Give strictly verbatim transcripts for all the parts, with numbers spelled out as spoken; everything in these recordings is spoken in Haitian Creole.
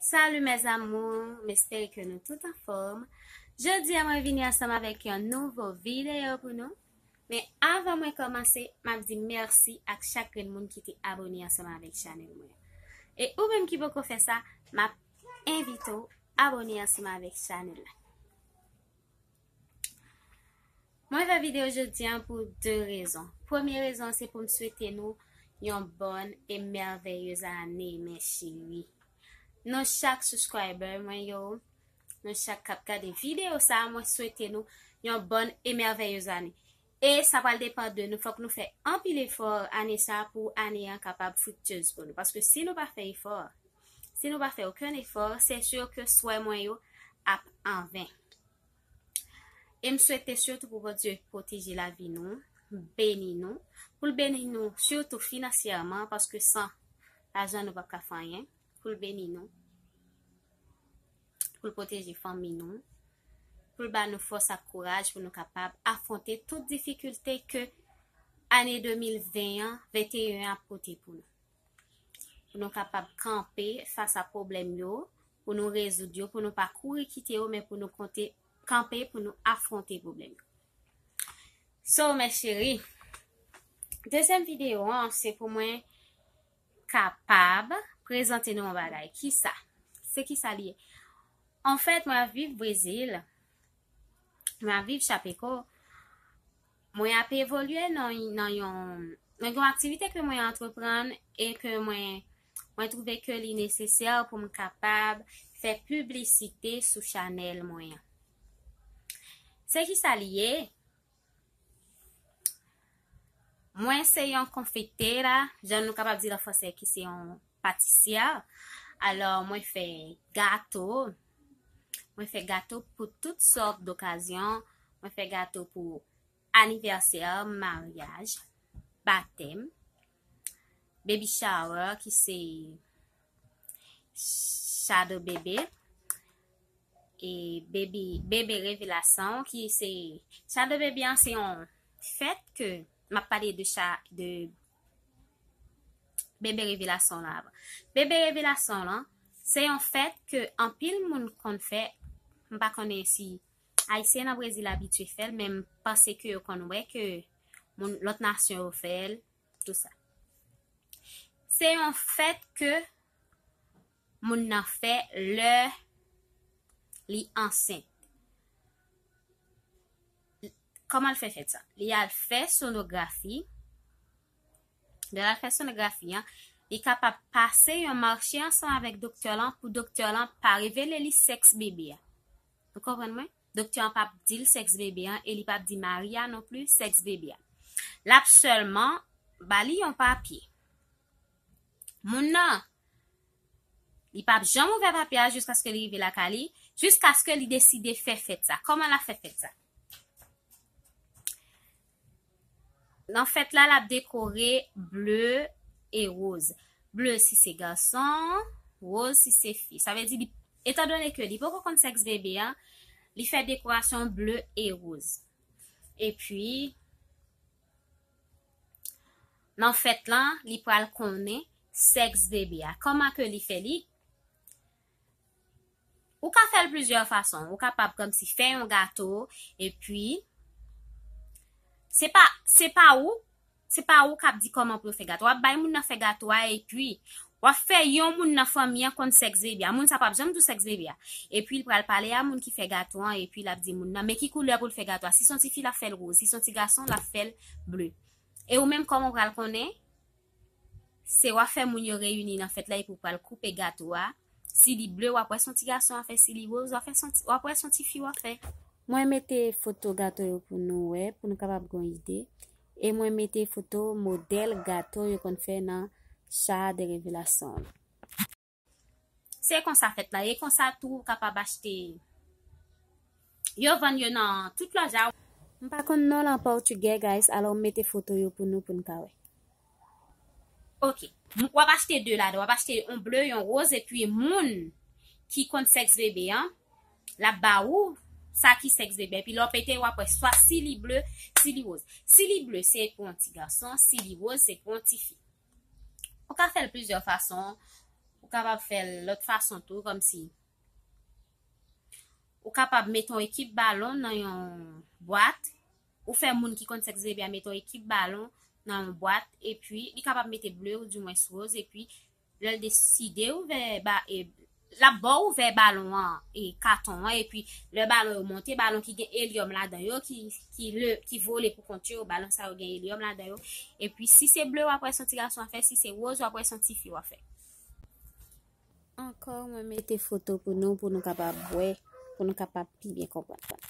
Salut mes amours, m espere ke nou tout anfòm. Jodi a mwen vini ansanm avèk yon nouvo videyo pou nou. Men avan mwen kòmanse, m ap di mèsi ak chak grenn moun ki te abone ansanm avèk chanèl mwen. E ou menm ki poko fè sa, m ap envite w abone ansanm avèk chanèl la. Mwen fè videyo jodi an pou de rezon. Premye rezon se pou m swete nou yon bòn e mèveyez ane, mes chéries. Nou chak subscriber mwen yo, nou chak k ap gade videyo sa a, mwen swete nou yon bòn e mèveyez ane. E sa pral depann de nou, fòk nou fè anpil efò ane sa a pou ane an kapab friktyez pou nou. Paske si nou pa fè efò, si nou pa fè okenn efò, se si ke swè mwen yo ap anven. E m swete sitou pou Bondye pwoteje lavi nou, beni nou, pou l beni nou sitou finansyèman, paske san lajan nou p ap ka fè anyen, pou l beni nou, pou l pwoteje fanmi nou, pou l ba nou fòs ak kouraj pou nou kapab afwonte tout difikilte ke ane de mil ven an, venteyen an ap pote pou nou. Pou nou kapab kanpe fas a pwoblèm yo, pou nou rezoud yo, pou nou pa kouri kite yo, men pou nou konte, kanpe, pou nou afwonte pwoblèm yo. So, mes chéries, dezyèm videyo an, se pou mwen kapab prezante nou yon bagay. Kisa? Se kisa li ye? Anfèt, mwen ap viv Brezil. Mwen ap viv Chapecó. Mwen ap evolye nan, nan yon, nan yon aktivite ke mwen antreprann e ke mwen, mwen twouve ke li nesesè pou m kapab fè piblisite sou chanèl mwen an. Se kisa li ye? Mwen se yon konfitera, jan nou kapab di l an fransè, ki se yon patisyè. Alò, mwen fè gato. Mwen fè gato pou tout sòt dokazyon. Mwen fè gato pou anivèsè, maryaj, batèm, baby shower, ki se shadow bebe, e baby, bebe revelasyon, ki se, shadow bebe an se yon fèt ke m ap pale de cha, de bebe revelasyon la avan. Bebe revelasyon lan, se yon fèt ke anpil moun konn fè, m pa konnen si Ayisyen nan Brezil abitye fè l, men m panse ke yo konn wè ke moun, lòt nasyon yo fè l, tou sa. Se yon fèt ke moun nan fè lè li ansent. Kòman l fè fèt sa? Li al fè sonografi. Lè l al fè sonografi an, li kapab pase yon mache ansanm avèk doktè lan pou doktè lan pa revele li sèks bebe a. Ou konprann mwen? Doktè an p ap di l sèks bebe an e li p ap di mari a non plis sèks bebe a. L ap sèlman ba li yon papye. Moun nan, li p ap janm ouvè papye a jiskaske li rive lakay li, jiskaske li deside fè fèt sa. Kòman l ap fè fèt sa? Nan fèt la, l ap dekore ble e woz. Ble si se gason, woz si se fi. Sa vle di, li, etandone ke li poko konn sèks bebe a, li fè dekorasyon ble e woz. Epi, nan fèt lan, li pral konnen sèks bebe a. Kòman ke li fè li? Ou ka fè l plizyè fason. Ou kapab kòmsi fè yon gato, epi se pa, se pa ou, se pa ou k ap di kòman pou yo fè gato. W ap bay moun nan fè gato a, epi w ap fè yon moun nan fanmi an konn sèks bebe a. Moun sa p ap janm di w sèks bebe a. Epi l pral pale a moun ki fè gato an, epi l ap di moun nan, men ki koulè pou l fè gato a. Si se yon ti fi, l ap fè l woz. Si se yon ti gason, l ap fè l ble. E ou menm, kòman w pral konnen? Se w ap fè moun yo reyini nan fèt la epi w pral koupe gato a. Si li ble, w ap wè se yon ti gason w ap fè. Si li woz, w ap fè se yon ti, w ap wè se yon ti fi w ap fè. Mwen mete foto gato yo pou nou wè, pou nou kapab gen yon ide. E mwen mete foto modèl gato yo konn fè nan cha de revelasyon an. Se konsa fèt la ye, konsa tou ou kapab achte. Yo vann yo nan tout lòj la. M pa konn non l an pòtigè, guys, alò m mete foto yo pou nou, pou n ka wè. Ok. M, w ap achte de ladan, w ap achte yon ble, yon woz, epi moun ki konn sèks bebe an, l ap ba ou sa ki sèks bebe. Epi lè w pete, w ap wè swa si li ble, si li woz. Si li ble, se pou yon ti gason, si li woz, se pou yon ti fi. Ou ka fè l plizyè fason. Ou Ou kapab fè l lòt fason tou, kòmsi ou kapab mete yon ekip balon nan yon bwat. Ou fè moun ki konn sèks bebe a mete yon ekip balon nan yon bwat, epi li kapab mete ble ou dimwens woz, epi lè l deside ouvè ba, e, l ap ba w ouvè balon an, e, katon an, epi lè balon yo monte, balon ki gen elyòm ladan yo, ki, ki, le, ki vole pou kont yo, balon sa yo gen elyòm ladan yo. Epi si se ble w ap wè se yon ti gason w ap fè, si se woz w ap wè se yon ti fi w ap fè. Ankò, mwen mete foto pou nou, pou nou kapab wè, pou nou kapab pi byen konprann.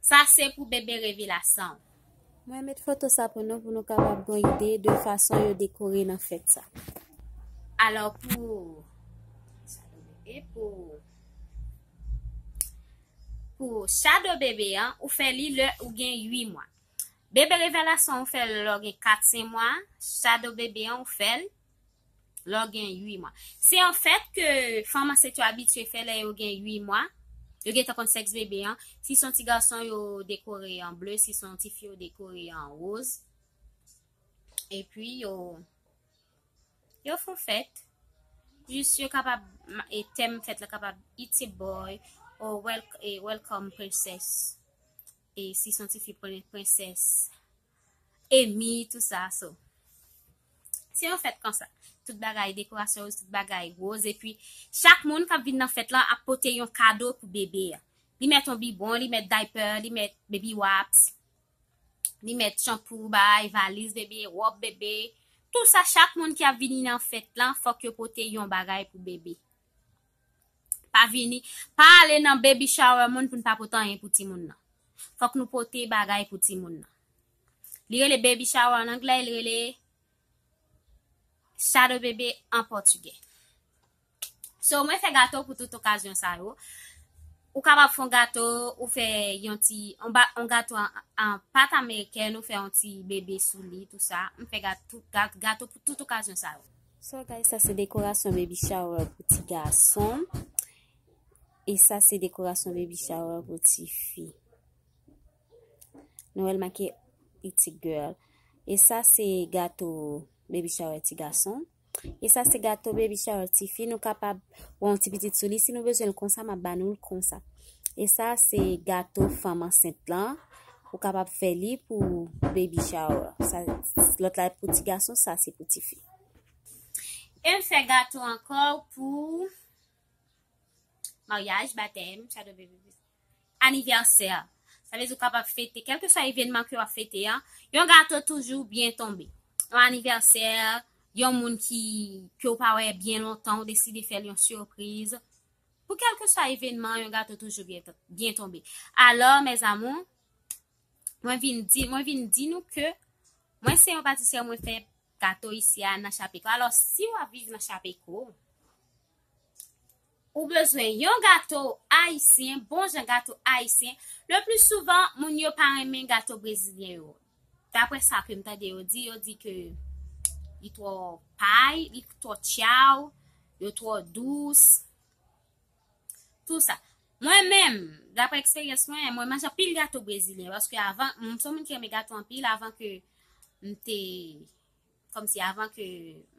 Sa se pou bebe revelasyon. Mwen met foto sa pou nou, pou nou kapab gen ide de fason yo dekore nan fèt sa. Alò, pou, e pou, pou shadow bebe an, ou fè li lè ou gen uit mwa. Bebe revelasyon, ou fè l lè w gen kat, senk mwa. Shadow bebe an, ou fè l lè w gen uit mwa. Se yon fèt ke fanm ansent yo abitye fè lè yo gen uit mwa. Yo gentan konn sèks bebe an. Si se yon ti gason, yo dekore an ble. Si se yon ti fi, yo dekore an woz. Epi yo, yo fè fèt. Jis yo kapab, e tèm fèt la kapab It's a boy, or wel, e Welcome Princess. E si se yon ti fi, pren prensès, Emi, tou sa. So, se yon fèt konsa. Tout bagay, dekorasyon woz, tout bagay woz. Epi, chak moun k ap vin nan fèt lan ap pote yon kado pou bebe a. Li mèt yon bibwon, li mèt diaper, li mèt baby wipes, li mèt chanpou, bay, valiz bebe, wòb bebe. Tou sa, chak moun ki ap vini nan fèt lan, fòk yo pote yon bagay pou bebe. Pa vini, pa ale nan baby shower moun pou n pa pote anyen pou timoun nan. Fòk nou pote bagay pou timoun nan. Li rele baby shower an anglè, li rele shadow bebe an pòtigè. So, mwen fè gato pou tout okazyon sa yo. Ou kapab fè yon gato, ou fè yon ti, yon ba, yon gato an, an pat amerikèn, ou fè yon ti bebe sou li, tou sa. M fè gato, gato pou tout okazyon sa yo. So, guys, sa se dekorasyon baby shower pou ti gason. E sa se dekorasyon baby shower pou ti fi. Nou wè l make It's a girl. E sa se gato baby shower ti gason. E sa se gato baby shower ti fi. Nou kapab wè yon ti pitit sou li. Si nou bezwen l konsa, m ap ba nou l konsa. E sa se gato fanm ansent lan. Ou kapab fè li pou baby shower. Sa, lòt la pou ti gason, sa se pou ti fi. E m fè gato ankò pou maryaj, batèm, shadow baby, anivèsè. Sa vle di ou kapab fete, kèlkeswa evènman ke w ap fete an, yon gato toujou byen tonbe. Yon anivèsè, yon moun ki, ke w pa wè byen lontan, ou deside fè l yon sipriz. Pou kèlkeswa evènman, yon gato toujou byen, byen tonbe. Alò, mes amours, mwen vin di, mwen vin di nou ke mwen se yon patisyè, mwen fè gato isi a nan Chapeko. Alò, si w ap viv nan Chapeko, ou bezwen yon gato ayisyen, bon jan gato ayisyen. Le pli souvan, moun yo pa renmen gato brezilyen yo. Daprè sa ke m tande yo di, yo di ke li twò pay, li twò tchaw, yo twò dous. Tou sa. Mwen menm, daprè eksperyans mwen, mwen manje anpil gato brezilyen, paske avan, m se yon moun ki renmen gato anpil, avan ke m te, kòmsi avan ke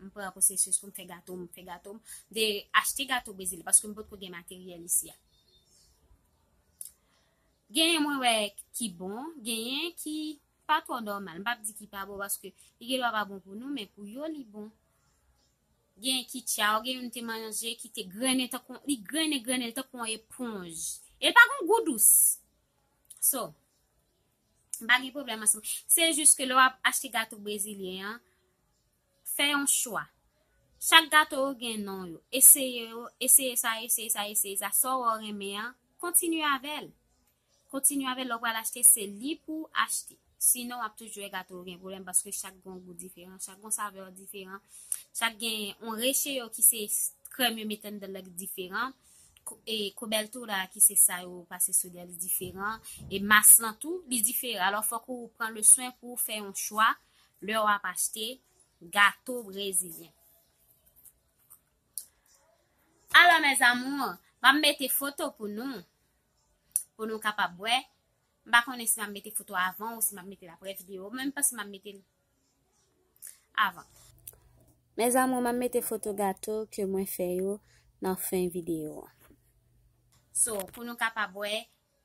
m pran pwosesis pou m fè gato, m fè gato, m te achte gato brezilyen, paske m potko gen materyèl isi a. Genyen mwen wè ki bon, genyen ki pa twò nòmal. M p ap di ki pa bon, paske li gen dwa pa bon pou nou, men pou yo, li bon. Gen ki tchaw, gen youn te manje ki te grennen tankou, li grennen, grennen, li tankou yon eponj. E l pa gen gou dous. So, m pa gen pwoblèm ansanm. Se jis ke lè w ap achte gato brezilyen an, fè yon chwa. Chak gato yo gen non yo. Eseye yo, eseye sa, eseye sa, eseye sa. Sa w wè w renmen an, kontinye avè l. Kontinye avè l, lè w pral achte, se li pou w achte. Sinon, w ap toujou wè gato yo gen pwoblèm paske chak gen yon gou diferan, chak gen yon savè diferan, chak gen yon recheyo ki se krèm yo mete anndan l la ki diferan, ko-, e kobertura ki se sa yo pase sou li a li diferan, e mas lan tou, li diferan. Alò, fòk ou pran le swen pou w fè yon chwa lè w ap achte gato brezilyen. Alò, mes amours, m ap mete foto pou nou, pou nou kapab wè. M pa konnen si m ap mete foto avan ou si m ap mete l aprè videyo, men m panse m ap mete l avan. Mes amours, m ap mete foto gato ke mwen fè yo nan fen videyo an. So, pou nou kapab wè,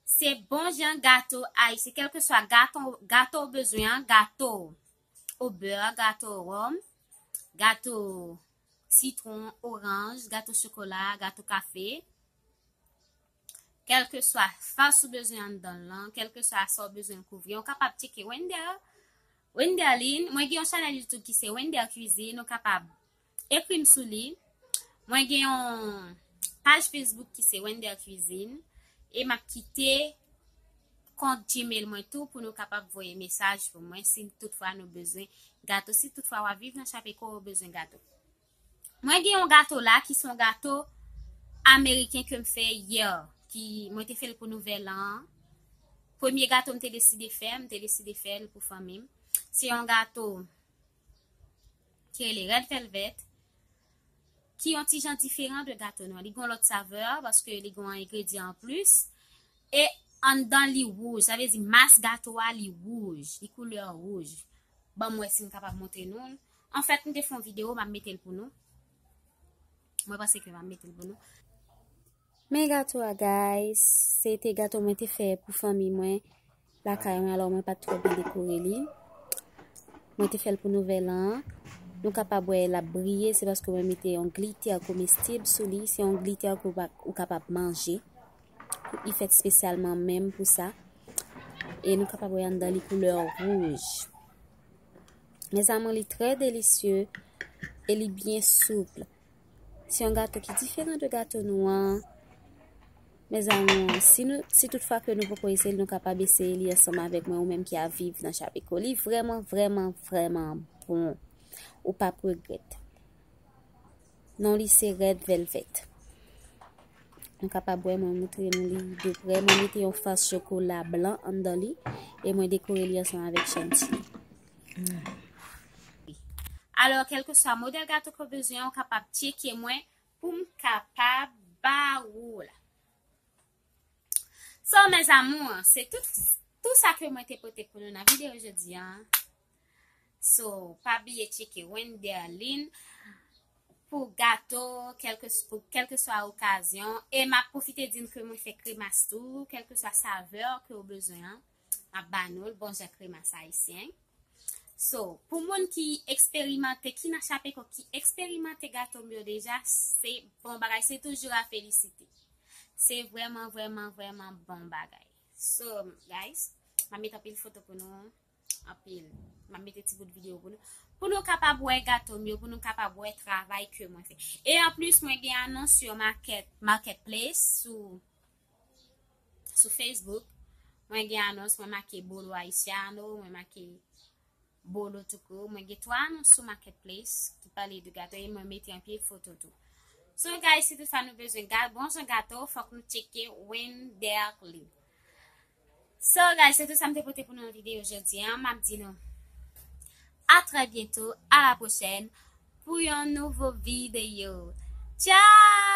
se bon jan gato ayisyen, kèlkeswa gato, gato ou bezwen an, gato o bè, gato o wòm, gato sitwon, oranj, gato chokola, gato kafe. Kèlkeswa sa ou bezwen anndan l lan, kèlkeswa sa ou bezwen kouvri, ou kapab tcheke Wender, Wenderline. Mwen gen yon chanèl YouTube ki se Wender Cuisine, ou kapab ekri m sou li. Mwen gen yon paj Facebook ki se Wender Cuisine. E m ap kite kont Gmail mwen tou pou nou kapab voye mesaj pou mwen si toutfwa nou bezwen gato, si toutfwa w ap viv nan Chapeko ou bezwen gato. Mwen gen yon gato la ki se yon gato ameriken ke m fè yè, ki mwen te fè l pou nouvèl an. Premye gato m te deside fè, m te deside fè l pou fanmi m. Se yon gato ki rele Red Velvet, ki yon ti jan diferan de gato nou an. Li gen yon lòt savè paske li gen yon engredyan anplis. E anndan li wouj, sa vle di mas gato a li wouj, li koulè wouj. Ban m wè si m kapab montre nou l. Anfèt, m te fè yon videyo, m ap mete l pou nou. Mwen panse ke m ap mete l pou nou. Men gato a, guys, se te gato mwen te fè pou fanmi mwen lakay mwen, alò mwen pa t twò byen dekore li. Mwen te fè l pou nouvèl an. Nou kapab wè l ap briye, se paske mwen mete yon glitè komestib sou li. Se yon glitè ke w pa, ou kapab manje. Li fèt espesyalman menm pou sa. E nou kapab wè anndan li koulè wouj. Mes amours, li trè delisye e li byen soup. Se yon gato ki diferan de gato nou an. Mes amours, si nou, si toutfwa ke nou poko eseye l, nou kapab eseye li ansanm avèk mwen, ou menm ki ap viv nan Chapeko. Li vrèman, vrèman, vrèman bon. Ou p ap regrèt. Non li se Red Velvet. Nou kapab wè, mwen montre nou li de prè. Mwen mete yon fas chokola blan anndan li e mwen dekore li ansanm avèk chantilly. Alò, kèlkeswa modèl gato ke w bezwen, ou kapab tcheke mwen pou m kapab ba ou la. So, mes amours, se tout, tout sa ke mwen te pote pou nou nan videyo jodi a. So, pa bliye tcheke Wenderline pou gato, kèlke, pou kèlkeswa okazyon. E m ap pwofite di n ke mwen fè kremas tou, kèlkeswa savè ke w bezwen an. M ap ba nou l, bon jan kremas ayisyen. So, pou moun ki eksperimante, ki nan Chapeko, ki eksperimante gato m yo deja, se bon bagay, se toujou a felisite. Se vrèman, vrèman, vrèman bon bagay. So, guys, m ap mete anpil foto pou nou, anpil. M ap mete ti bout videyo pou nou. Pou nou kapab wè gato m yo, pou nou kapab wè travay ke mwen fè. E anplis, mwen gen anons yo market, marketplace sou, sou Facebook. Mwen gen anons, mwen make Bolo Haitiano, mwen make Bolo toukou. Mwen gen twa anons sou marketplace ki pale de gato e mwen mete anpil foto tou. So, guys, si toutfwa nou bezwen ga-, bon jan gato, fòk nou tcheke Wenderline. So, guys, se tout sa m te pote pou nou nan videyo jodi a. M ap di nou a trè byento, a la pwochèn, pou yon nouvo videyo. Tchao!